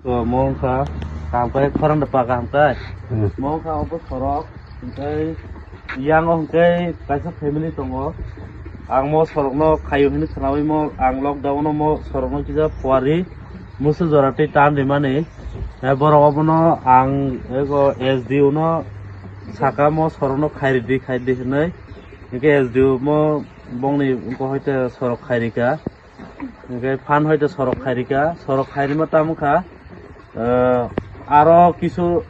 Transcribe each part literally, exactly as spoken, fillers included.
To mo wngkha, kaham khe khorang da pa kaham khe. Hmm. Mo wngkha obo sorok, hwnkhe yang o hwnkhe kaisa family tongo. Ang mo sorokno khaio hinwi khwnawi mo, ang lockdown o mo sorokno kisa phuarwi musu jora twi tan rimani. Eh, borok obono ang ego S D O no saka mo sorokno khairidi, khairidi hinwi. Hwnkhe S D O mo bongni wngkha hoite sorok khairika. Hwnkhe phan hoite sorok khairika, sorok khairima tamo kha, eh, aro kisu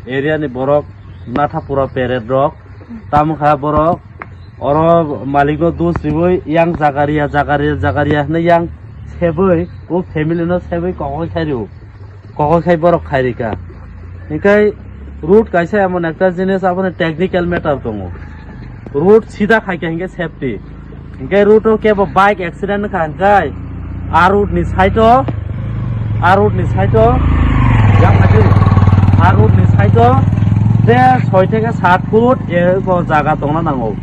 area ni borok Nathapura peret rok tamo kha borok oro malik no dus riwi yang jagaria, jagaria, jagaria hinwi yang sebwi o family no sebwi kokoi khairw. Kokoi khai borok khairika. Hinkhe road kaisa emon ekta jinis, aboni technical matter tongo. Road sida khaikha hinkhe safety. Hinkhe road o kebo bike accident wngkha hinkhe a road ni side o, a road ni side o, yang khaidi, a road ni side o je soi theke sat foot eko jaga tongna nango.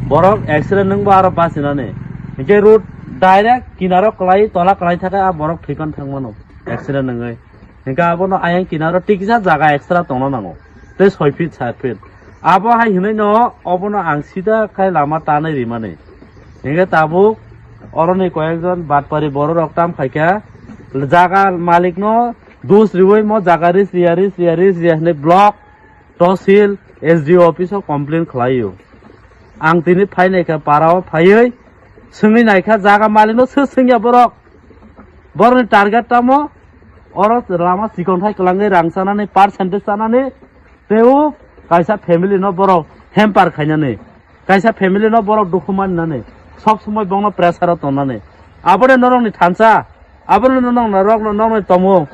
Borok accident wngbo aro bachinani. Hinkhe road direct kinaro kwlai, tola kwlai thakhe a borok thwipan thangmano. Accident wngwi. Hinkhe abono ayang kinaro tikisa jaga extra tongna nango. Tei soi feet, sat feet. Abo hai hinwi no obono ang sida khai lama tanwi rimani. Hinkhe tabuk oroni koyekjon batpari bororok tam khaikha. Jaga malikno dus riwi mo jaga ris riya, ris riya, ris riya hinwi block Tosil S D O office o complain khlaio. Ang tini phainai kha para o phaiwi swngwi naikha jaga malikno sir swngya borok. Borokni target tamo oro lama chikon thai kwlangwi rang chanani percentage chanani tei o kaisa family no borok hamper khainani kaisa family no borok dukhu maninani sob somoi bongno pressure o tongnani aboni norokni thansa aboni norokno nokni tomung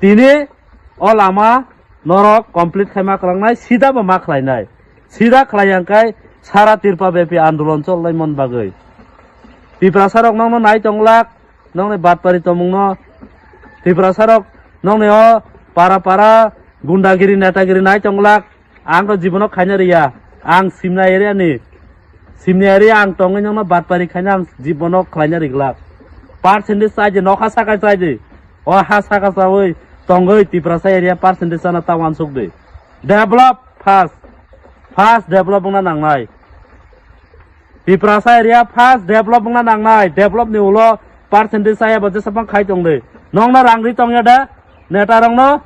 tini o lama norok complete khai ma kwlangnai, sida bo ma khlainai. Sida khlai yang kai sara Tripura bepi andolon cholnai mon bagwi. Tiprasa rok nokno nai tonglak, nokni batpari tomungno. Tiprasa rok nokni o para para gundagiri netagiri nai tonglak. Ang to jibono khaina riya. Ang Simna area ni. Simni area ang tongwi nokno batpari khaina ang jibono khlaina riglak. Percentage chai di nokha saka chai di. O ha saka chawi tongwi Tiprasa area percentage chana ta wansuk di. Develop first. First develop wngna nangnai. Tiprasa area first develop wngna nangnai. Develop ni ulo percentage chaya bo jesa bang khai tong di. Nokno rang ri tongya da? Neta rokno?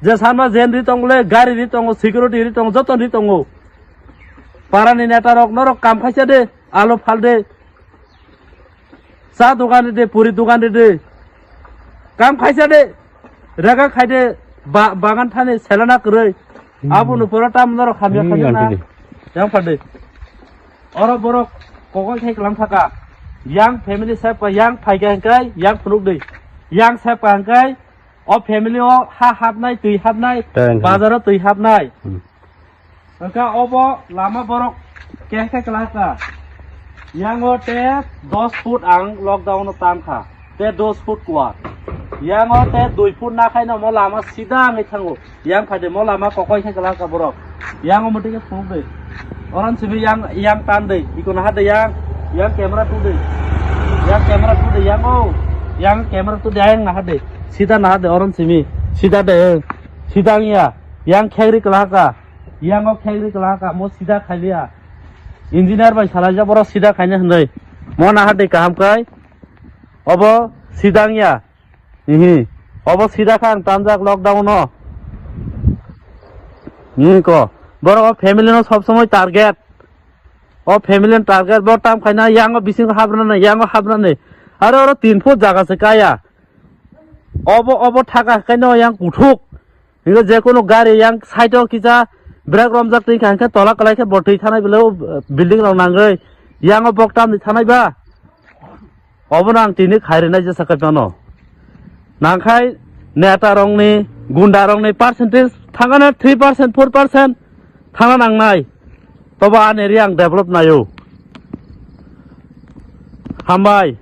Je sanma jen ri tong le, gari ri tongo, security ri tongo, joto ri tongo. Parani neta rok norok kam khaisa de, alo phal de. Cha dogan ride, puri dogan ride. Kam khaisa de. Rega khaide ba-, bagan thani selana kwrwi. Hmm. Aboni pura tam norok hamya Hmm, khaide na. Yang phade. Oro borok kokol thai kwlang thaka. Yang family sep ka, yang phaikha hwnkhe, yang phunuk de. Yang sep ka hwnkhe, o family o ha hapnai, twi hapnai, Tei, tei. Bazaro twi hapnai. Hmm. Wngkha obo lama borok kehkhe kwlaka. Yango te dos foot ang lockdown o tangkha. Te dos foot kuar. Yango te dui foot nakhaino mo lama sida wngwi thango. Yang phaide mo lama kokoi khe kwlaka borok. Yango muti khe phunuk de. Oran simi yang, yang tan de. Iko naha de yang. Yang camera tu de. Yang camera tu de yango. Yang camera tu de yang naha de. Sida naha de oran simi. Sida de. Sida wngya. Yang khegri kwlaka. Yango khegri kwlaka, mo sida khailiya. Engineer bai salaijak borok sida khaina hinwi. Mo naha de kaham kai. Obo sida wngya. Ihi. Obo sida kha ang tanjak lockdown no. Ihi ko. Borok o family no sob somoi target. O family ni target bo tam khaina yango bising habrani, yango habrani. Aro oro tin foot jaga se kaya. Obo, obo thaka khaino yang kuthuk. Hingke je kono gari yang side o kisa brake romjak twi kha, hingke tola kwlai khe bo twi thanai belai o building rok nangwi. Yang o bok tamni thanai ba? Obono ang tini khairwnai jesa khe phano. Nangkhai neta rokni, gunda rokni percentage thangana three percent, four percent thangna nangnai. Tobo ani area ang develop naio. Hambai.